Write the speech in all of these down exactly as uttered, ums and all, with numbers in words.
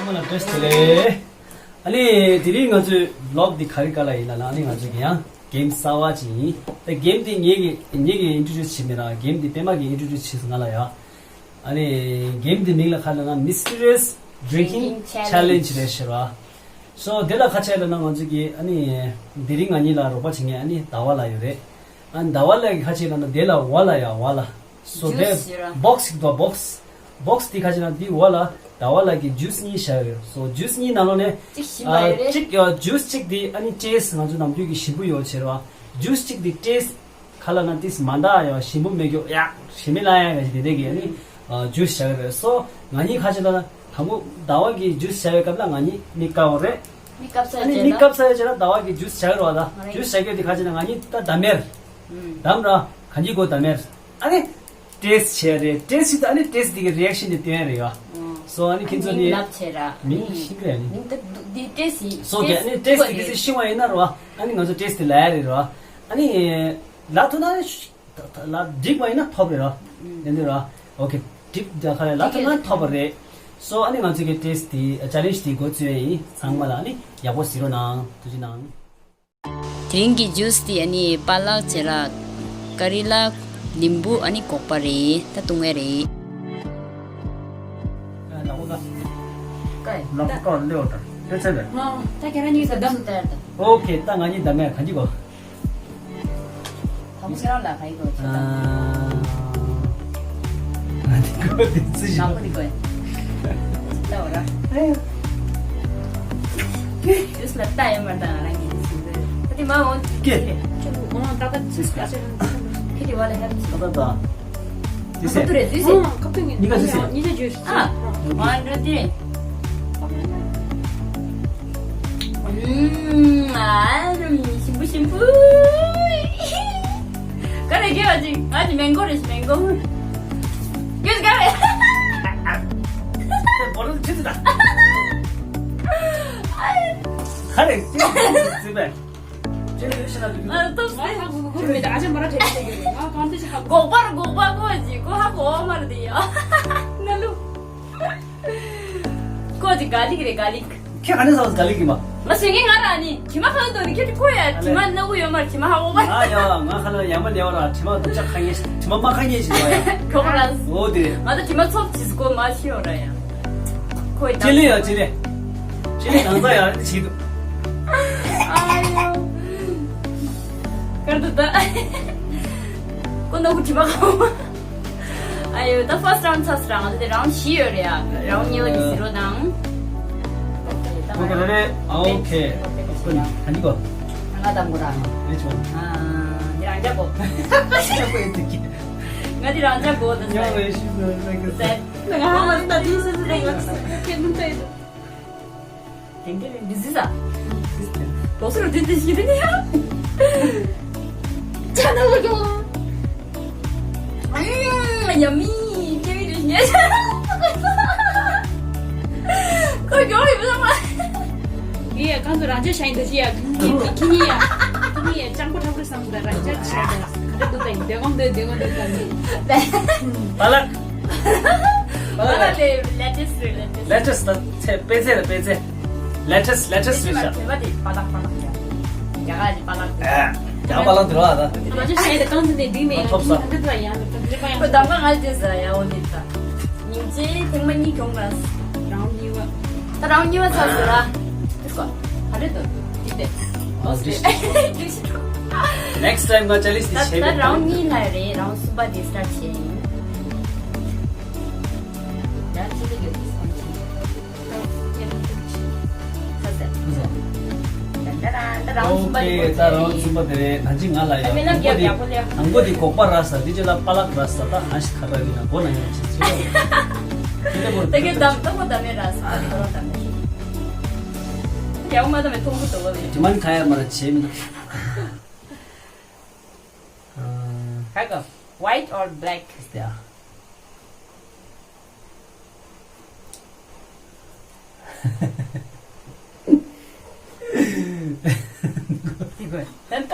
ཁོང་ལ་བཀྲ་ཤིས་བདེ་ལེགས། ཨ་ནི་དེ་རིང་ང་ཚོའི་vlog་འདི་ག་རེ་ག་ལ་ཡིན་ལ་ན། ཨ་ནི་ང་ཚོ་གི་ཡང་game་གསར་བ་ཅིག་ཡིན། ད་game་འདི་ངེད་ཀྱི་ངེད་ཀྱི་introduce་བྱེད་མི་ར། game་འདི་པད་མ་གི་introduce་བྱེད་སོང་ང་ལ་ཡ། ཨ་ནི་game་འདི་མིང་ལ་ག་ལ་ན་Mysterious Drinking Drinking Challenge་རེད་ཟེར་བ། So་དེ་ལ་ག་ཆེ་ལ་ན་ང་ཚོ་གི་ཨ་ནི་དེ་རིང་ང་གཉིས་ལ་རོགས་པ་བྱེད་མཁན་ཨ་ནི་ཟླ་བ་ལགས་ཡོད་རེད། ཨ་ནི་ཟླ་བ་ལགས་ཀྱི་ག་ཆེ་ལ་ན་དེ་ལ་བ་ལ་ཡ་བ་ལ། So་དེ་juice་ཡོད་ར། box་ཞིག་འདུག box། box་དེ་ག་ཆེ་ན་དེ་བ་ལ་ཟླ་བ་ལགས་ཀྱི་juice་གཉིས་བཞག་ཡོད། So་juice་གཉིས་ནང་ལོགས་ནས་གཅིག་ཞིམ་པ་ཨ་རེད། གཅིག་ཨ་juice་གཅིག་དེ་ཨ་ནི་taste་ང་ཚོ་ནམ་རྒྱུན་གྱི་ཞིམ་པོ་ཡོད་ཟེར་བ། juice་གཅིག་དེ་taste་ག་ལ་ན་taste་མ་འདྲ་ཡ་ཞིམ་པོ་མེད་རྒྱུ་ཡ་ཞིམ་མེད་ལ་ཡ་ག་ཞིག་དེ་འདྲས་ཀྱི་ཨ་ནི་ཨ་juice་བཞག་ཡོད་རེད། So་ང་གཉིས་ག་ཆེ་ལ་ན་དང་པོ་ཟླ་བ་གི་juice་བཞག་ཡོད་སྐབས་ལ་ང་གཉིས་མིག་དཀར་བ་རེད། མིག་དཀར་ས་ཨ་ནི་ཡོད་མིག་ན་དཀར་ས་ཡོད་ཅེ་ན་ཟླ་བ་གི་juice་བཞག་ཡོད་ར། ད་juice་བཞག་ཡོད་དེ་ག་ཆེ་ན་ང་གཉིས་ད་ད་མེར་ཨུམ་དམ་ར་ག་གཉིས་གོ་ད་མེར། ཨ་ནི་taste་བྱས་རེད། taste་བྱེད་དུས་ཨ་ནི་taste་དེ་གི་reaction་དེ་སྟོན་རེད་ཡ། ཨོ། So་ཨ་ནི་ཁྱེད་ཚོ་ནི་མིག་ལབ་བྱས་ར། མིག་ཤིག་རེད་ནི། མིག་ད་འདི་taste་ཡིན། So་okay་ཨ་ནི་taste་taste་དེ་གི་ཚེ་ཤི་བ་ཡིན་ན་རོ། ཨ་ནི་ང་ཚོ་taste་དེ་ལ་ཡ་རེད་རོ། ཨ་ནི་ལ་ཐུ་ན་ལ་འགྲིག་པ་ཡིན་ན་ཐོབ་རེད་རོ། ཡིན་དེ་རོ། Okay་འགྲིག་ད་ཁ་ལ་ཐུ་ན་ཐོབ་པ་རེད། So་ཨ་ནི་ང་ཚོ་གི་taste་དེ་challenge་དེ་འགོ་བཙུགས་ཡ་ཡིན། ཚང་མ་ལ་ཨ་ནི་ཡག་པོ་གཟིགས་རོགས་གནང་། ཐུགས་རྗེ་གནང་། དེ་རིང་གི་juice་དེ་ཨ་ནི་པ་ལག་བྱས་ར། ཀ་རི་ལ། ལིམ་བུ་ཨ་ནི་སྒོག་པ་རེད། ད་བཏུང་བས་རེད། Okay་ད་ང་གཉིས་ད་མེད་ག་འདི་གོ། ད་མོ་ཁྱེད་རང་ལ་ག་ཡི་གོ་ཨ། ང་འདི་གོ་འདི་ཙི་ཞིག་ནག་པོ་འདི་གོ་ཡ། ད་འོ་ར། ཨེ། ཡུས་ལ་ལྟ་ཡོད་མ་དང་རང་གི་འདི་ཞིག་རེད། ད་དེ་མ་འོ། ཀེ། ཁྱེད་དུ་གོང་ལ་ཏག་ཏག་ཅིས་ཀ་ཅེ་རང་ཁྱེད་དེ་བ་ལ་ཧེབ་ཅིག་ཏག་ཏག་ཏག་འདི་ཁ་ཏུ་རེད་འདི་ཟེ། ཨ་ཁ་ཏུ་ངས་ཉི་ག་འདི་ཟེ། ཉི་ཆ་ཇུས། ཨ། མ་འགྲོ་དེ། ཨུམ། ཨ་རུམ་ཞིམ་པོ་ཞིམ་པོ། ག་རེ་གེ་བ་ཅིག་ང་ཅི་མེང་གོ་རེ་ཞི་མེང་གོ། གེ་ག་རེ། བོ་རུ་ཅི་ད། ག་རེ་ཅི་ཟེ་བས། ཨ་ཏོ་སེ། སྒོག་པར་སྒོག་པ་ཀོ་ཅི་ཀོ་ཧ་གོ་མར་དེ་ཡ། ན་ལུ། ཀོ་ཅི་ག་ལིག་རེད་ག་ལིག་ཁྱེད་ག་ནས་བཟའ་བ་ག་ལིག་ཡིན་པ། ང་ཟེར་གི་ང་ར་ནི་དྲི་མ་ཁ་ལ་འདོད་ནི་ཁྱེད་ཀྱི་ཀོ་ཡ་དྲི་མ་སྣ་བུ་ཡོད་མར་དྲི་མ་ཧ་གོ་པ། ང་ཡ་ང་ཁ་ལ་ཡ་མ་ལེ་བ་ར་དྲི་མ་དུ་ཅག་ཁ་ངེས་དྲི་མ་མ་ཁ་ངེས་ཞིག་ཡོད་ཡ། ཁྱོ་ག་ར། འོ་དེ་རེད། ང་ད་དྲི་མ་ཚོབ་ཅིས་ཀོ་མ་ཤི་ཡོད་ར་ཡ། ཁོའི་ཅི་ལེ་ཡ་ཅི་ལེ། ཅི་ལེ་ནང་ཚ་ཡ་ཅི་འདུག་ཨ་ཡོ། ཀར་དུ་ད། ཀོ་ནོ་ཀུ་ཅི་མ་ཁོ། ཨ་ཡོ་ད་first round་ཚ་སི་རང་ད་དེ་round་བཞི་ཡོད་རེད་ཡ། round་གཉིས་པ་ནི་ཟི་རོ་དང་། ཀོ་ཀ་རེ་རེ། ཨ་ཨོ་ཁེ། ཀོ་ནི་ཨ་ནི་ཀོ། ང་དང་གོ་ར། ཨེ་ཆོ། ཨ་དེ་རང་ཅག་གོ། ཅག་གོ་ཨེ་དེ་ཀི། ང་དེ་རང་ཅག་གོ་ད་ཉོ་ཟེར། བའི་ཤི་ཟེར་ཟེར་གི་ཟེར། ང་ཧ་མ་ད་དུ་ཟེར་ཟེར་ང་ཟེར་ཁེ་མི་ད་ཨེ་དུ། དེང་གི་ལས་འདི་ཟི་ས། ལོ་སོར་འདི་འདི་ཞིག་རེད་ཡ། ཅ་ན་ལོ་ཀྱོ། ཨམ། ཡ་མི་ཀེ་མི་རེད་ཉེ། ཁོ་ཀྱོ་ཡི་བཟང་མ། ཡི་ཡ་གང་དུ་རང་ཅག་ཤ་ཡིན་འདི་ཅི་ཡ། ཁི་ཉི་ཡ། ཁི་ཉི་ཡ་ཅང་པོ་ཁྲ་པོ་བསམ་གི་ད་རང་ཅག་ཤ་ཡིན་ད། ག་འདྲ་འདུག་ད་ཡིན་བདེ་གོང་འདི་བདེ་གོང་འདི་ད་ཡིན། པ་ལག་པ་ལག་ལེ་ལེ་ཊེ་སི་རེད་ལེ་ཊེ་སི། ལེ་ཊེ་སི་ད་ཚེ་པེ་ཚེ་ད་པེ་ཚེ། ལེ་ཊེ་སི་ལེ་ཊེ་སི་རེད་ཤག་དེ་པ་དེ་པ་ལག་པ་ལག་ཡ། རྒྱ་གར་གྱི་པ་ལག་དེ། ཨ། རྒྱ་གར་པ་ལག་དེ་རོ་ཨ་ད། ང་ཚོ་ཤ་ཡི་དེ་རྐང་འཛིན་དེ་འདི་མེད་ཡ། ཐོབ་ས། ང་འདི་ད་ཡ་ང་འདི་པ་ཡ། ཁོ་གདམ་ག་ང་ལ་དེ་ཟ་ཡ་འོ་འདི་ད། ཉིན་གཅིག་ཐེངས་མ་གཉིས་གྱོང་ར། རང་གཉིས་པ། ད་རང་གཉིས་པ་ཚར་སོང་ར། དེ་ཀོ། ཧ་རེ་ཏོ། འདི་དེ། ཨོ་འདི་ཤི། འདི་ཤི། Next time་ང་ཅ་ལེན་ཇི་དེ་ད་བྱེད་ད་མེད་རང་གཉིས་ལ་རེད་རང་གསུམ་པ་དེ་སི་ཊར་ཊི་བྱས་ཡིན། ཡང་ཅི་ལ་ཡོད་དེ་སོང་ཅི། ཨོ་ཁེ། ད་རང་གསུམ་པ་དེ་རེད། ད་ཅི་ང་ལ་ཡ། དང་པོ་དེ་དང་པོ་དེ་སྒོག་པ་ར་ས། དེ་ཅི་ལ་པ་ལག་ར་ས། ད་ཨ་ཤི་ཁ་ར་གི་ན་སྒོ་ན་ཡོད་ཅི་ཅི་ལ། དེ་གི་དམ་ཏོ་མོ་དམ་མེ་ར་ས། དེ་ཁོ་རང་དམ་མེ། ཡང་མ་དམ་མེ་ཐོང་གི་ཏོ་བ་བེ། དེ་མ་ནི་ཁ་ཡ་མ་ར་བྱེད་མི་འདུག་ཁ་ག White or black?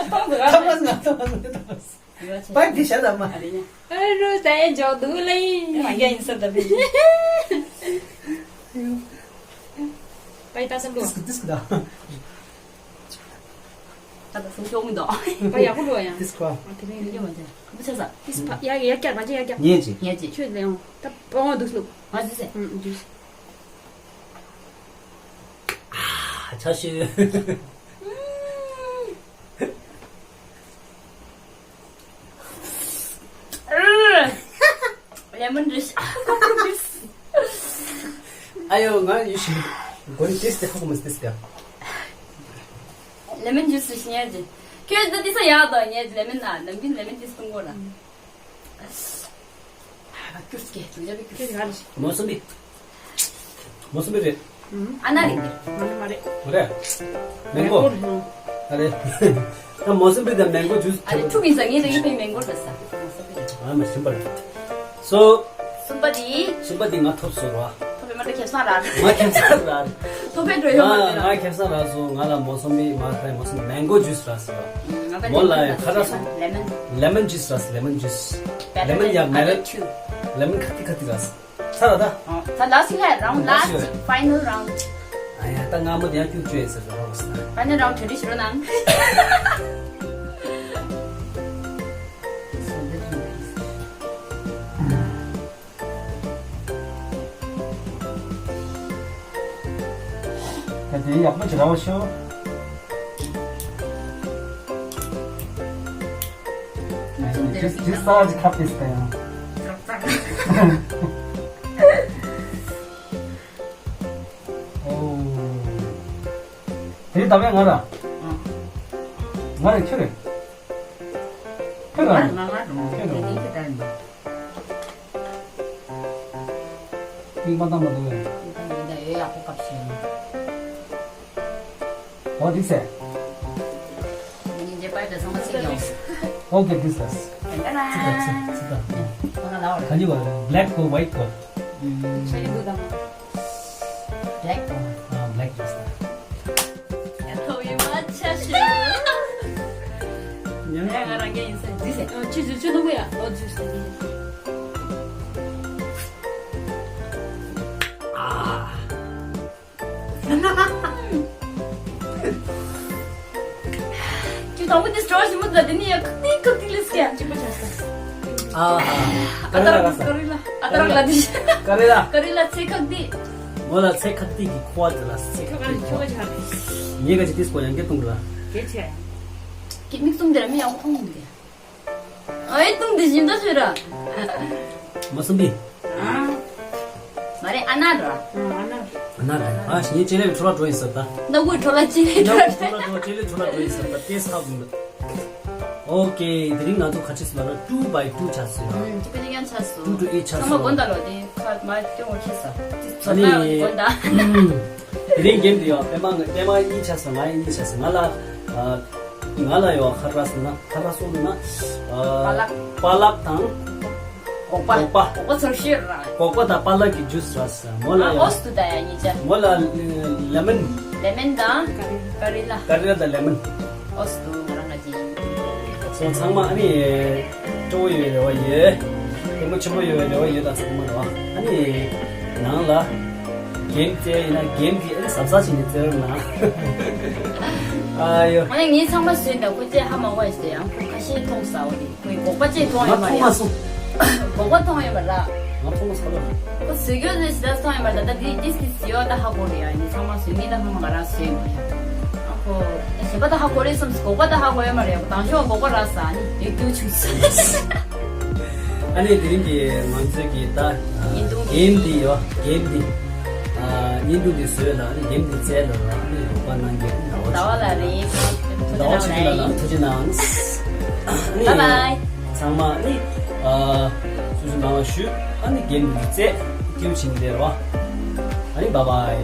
ད་ས་ལོ། ཏིས་ཀི་ཏིས་ཀི་ད། ད་ད་སུང་ཤོག་མི་འདུག་ཨ་ཡག་པོ་འགྲོ་ཡང་། ཏིས་ཀི་ཨ། ཨ་དེ་རིང་ཡིན་གྱི་མ་བྱ། ཨ་མི་ཆ་ས། ཏིས་ཕ་ཡ་ཡ་ཀྱ་མ་བྱ་ཡ་ཀྱ། ཉེ་ཅི། ཉེ་ཅི། ཁྱོད་ལ་ཡང་ད་པོ་འདུག་ལུག་ང་ཟི་སེ། ཨུ་ཨུ་འདུག་ཨ་ཆ་ཤི། ལེ་མོན་ཇུས། ཨ་ཡོ་ང་ཡི་ཤི། གོན་ཏིས་ཏེ་ཧ་གོ་མ་ཏིས་ཀ། ལེ་མོན་ཇུས་ཤི་ཉེ་ཅི། ཁྱོད་ད་ཏིས་ཡ་ད་ཉེ་ལེ་མོན་ན་ནམ་རྒྱུན་ལེ་མོན་ཇུས་གཏོང་གོ་ར། ཨ་ཁྱོད་ཀྱིས་ཁྱོད་ཀྱིས་ག་རེ་ཤི། མོ་སུམ་པི། མོ་སུམ་པི་རེད། ཨ་ན་རེད། མ་རེད་མ་རེད། མ་རེད། མེང་གོ། ཨ་རེད། ད་མོ་སུམ་པི་དང་མེང་གོ་ཇུས། ཨ་རེད་ཐུག་ཡིན་ས་ངས་ད་ཡིན་པའི་མེང་གོ་རེད་ས། ཨ་མ་ཤིན་པ་རེད། སོ། སུམ་པ་དེ། སུམ་པ་དེ་ང་ཐོབ་སོང་ར། ཐོབ་པའི་མ་འདྲ་ཁེབས་སང་ར། ང་ཁེབས་སང་ར། ཐོབ་པའི་འགྲོ་ཡོད་མ་རེད། ང་ཁེབས་སང་ར་སོང་ང་ལ་མོ་སུམ་པི་མ་ཁ་མོ་སུམ་པི་མེང་གོ་ཇུས་ར་སོང་། མོ་ལ་ཁ་ར་སོང་། ལེ་མོན། ལེ་མོན་ཇུས་ར་སོང་ལེ་མོན་ཇུས། ལེ་མོན་ཡ་མེ་ལོན། ལེ་མོན་ཁ་ཏི་ཁ་ཏི་ར་སོང་། ཚར་བ་ད། ད་ལ་སི་ལ་རའུན་ཌི་ལ་སི་ཊི་ཕའི་ནལ་རའུན་ཌི། ཨ་ཡ་ད་ང་མོ་དེ་ཡང་ཁྱུག་ཅོ་ཡེ་ཟེར་ཟེར་ཧོ་སི། ཕའི་ནལ་རའུན་ཌི་གྲ་སྒྲིག་ཞུ་རོགས་གནང་། ད་དེ་ཡག་པོ་ཅིག་ར་བ་ཤོ། ཇི་ཇི་ས་ཅིག་ཁ་ཕིས་ཏེ་ཡང་། ཨོ། དེ་ད་བས་ང་ར། ང་ར་ཁྱོད་རེད། ཁྱོད་ར། ང་ང་ར། ཁྱོད་ར། དེ་ནི་ཁྱོད་ད་ཡིན། མིག་མ་བཏང་མ་འདུག་ཡང་། མིག་མ་བཏང་མ་འདུག་ཡང་ཡག་པོ་སྐབས་ཤིག་ཡིན། What is that? ཉིན་རྗེས་པར་དུ་ཚང་མ་ཚིག་ཡོང་། Okay, this is. ཏན་ཏན། ཚིག་དང་ཚིག་ཚིག་དང་། ཁོ་ན་ལའོ་རེད། ག་ནི་བ་black གོ་white གོ། ཤ་ཡི་འདུག་དང་། Black གོ། ཨ་black dress དང་། ཡ་ཐོ་ཡི་མ་ཆ་ཤི། ཉམས་ང་རང་གི་ཡིན་ས་འདི་ཟེར། ཨ་ཅི་ཟེར་ཅི་ནོ་གི་ཡ་ཨོ་ཇུས་ཟེར་འདི་ཟེར། ཨ། ཁྱོད་དང་པོ་དེ་སྤྲོ་བ་ཞིམ་པོ་འདུག་དེ་ནི་ཡ་ཁག་ཏིག་ཁག་ཏིག་ལས་ཀྱང་གཅིག་པ་ཆགས་སོང་། ཨ་ཧ། ཨ་ཏ་ར་ཀ་ས། ཀ་རི་ལ། ཨ་ཏ་ར་ཀ་ལ་དེ། ཀ་རི་ལ། ཀ་རི་ལ་ཚེ་ཁག་ཏིག་མོ་ལ་ཚེ་ཁག་ཏིག་གི་ཁོ་བ་དེ་ལ་ཚེ་ཁག་ཏིག་ཁོ་བ། ངས་ག་ཅི་ཏིས་ཀོ་ཡང་སྐད་གཏོང་གི་ལ། གལ་ཆེ། ཀྱི་མིག་བཙུམ་དེ་ར་མི་ཡག་པོ་མཐོང་མི་འདུག་ཨའི་ཏུང་འདི་བཞིན་དུ་ཤོད་ར། མ་སུམ་པི། མ་རེད་ཨ་ན་ར། ཨ་ན་ར། ཨ་ན་ར། ཨ་ཞི་ངའི་ཅེ་ལེ་བའི་འཕྲོ་བརླག་འགྲོ་ཡིན་ཟེར་ད། ན་གུའི་འཕྲོ་བརླག་ཅེ་ལེ་ན་འཕྲོ་བརླག་གུའི་འཕྲོ་བརླག་འགྲོ་ཅེ་ལེ་འཕྲོ་བརླག་འགྲོ་ཡིན་ཟེར་ད་ཏེས་ཧ་གུ་མི། ཨོ་ཀེ་དེ་རིང་ང་ཚོ་ག་ཅི་ཟེར་ལ་two by two ཆགས་སོང་ཡ། ཅི་པེ་ཅི་ཡང་ཆགས་སོང་། Two to eight ཆགས་སོང་། ཚང་མ་དགོན་བདག་ལོ་དེ་ཁ་མ་སྐྱོ་བོ་ཁྱེད་ས། ཨ་ནི། དགོན་བདག་དེ་རིང་གེམ་དེ་ཡོད་པད་མ་པད་མ་གཉིས་ཆགས་སོང་ང་གཉིས་ཆགས་སོང་ང་ལ། ང་ལ་ཡོད་ཁ་ར་སོང་ན་ཁ་ར་སོང་ན། པ་ལག་པ་ལག་དང་། སྒོག་པ། སྒོག་པ། སྒོག་པ་ཚོར་ཤེས་ར། སྒོག་པ་དང་པ་ལག་གི་ཇུས་ར་ས་མོ་ལ་ཡོད། ཨོས་དུ་ད་ཡ་གཉིས་ཆ། མོ་ལ་ལེ་མོན། ལེ་མོན་དང་། ཀ་རི་ལ། ཀ་རི་ལ་དང་ལེ་མོན། ཨོས་དུ་ང་རང་ང་ཅི། སོང་ཚང་མ་ཨ་ནི། སྤྲོ་བོ་ཡོད་རེ་བ་ཡོད། གད་མོ་ཆེན་པོ་ཡོད་རེ་བ་ཡོད་དང་ཚང་མ་རེད་བ། ཨ་ནི། ནང་ལ། གེམ་རྩེ་ཡིན་ན་གེམ་གྱི་ཨ་ནི་གཟབ་གཟབ་བྱས་ནས་རྩེ་རོགས་གནང་། ཨ་ཡོ། ཨ་ནི་ངས་ཚང་མ་བཟོས་འདུག་ཁོ་ཚོས་ཧ་མ་གོ་ཡ་ཟེར་ཡང་ཁོ་ཁ་ཤས་མཐོང་ས་འོ་དེ་ཁོས་སྒོག་པ་ཅིག་མཐོང་ཡོད་མ་རེད། ང་མཐོང་མ་སོང་། སྒོག་པ་མཐོང་ཡོད་མ་རེད། ང་མཐོང་མ་སོང་ལ། ཁོ་བཟོས་རྒྱུ་ནི་ཞེ་དྲག་མཐོང་ཡོད་མ་རེད་ད་ལྟ་དེ་ཏིས་ཏིས་བཟོས་ཡོད་ད་ཧ་གོ་རེད་ཡ་ངས་ཚང་མ་བཟོས་ངས་ད་ཧ་མ་ང་རང་བཟོས་ཡོད་མ་རེད། ཨ་ཁོ། གཞན་པ་ད་ཧ་གོ་རེད་བསམ་སྒོག་པ་ད་ཧ་གོ་ཡོད་མ་རེད་ཡ་ཁོ་དང་ཤོག་སྒོག་པ་རག་ས་ནི་དེ་སྐྱུག་བྱུང་ས། ཨ་ནི་དེ་རིང་གི་ང་ཚོའི་གི་ད་བརྙན་ཐུང་གི་གེམ་འདི་ཡོད་གེམ་འདི། ཨ་བརྙན་ཐུང་འདི་བཟོས་ལ་ཨ་ནི་གེམ་འདི་རྩེ་ལ་ཨ་ནི་རོགས་པ་གནང་གི་ཨ་ནི་ཟླ་བ་ལ་རེད། ཟླ་བ་ཆུ་ཚོད་ལ་ལ་ཐུགས་རྗེ་གནང་། ཨ་ནི་Bye bye. ཚང་མ་ཨ་ནི་ཨ་སུ་སུ་ནང་ལ་བཞུགས་ཨ་ནི་གེམ་འདི་རྩེ་སྐྱིད་པོ་བྱིན་བསྡད་རོགས། ཨ་ནི་bye bye.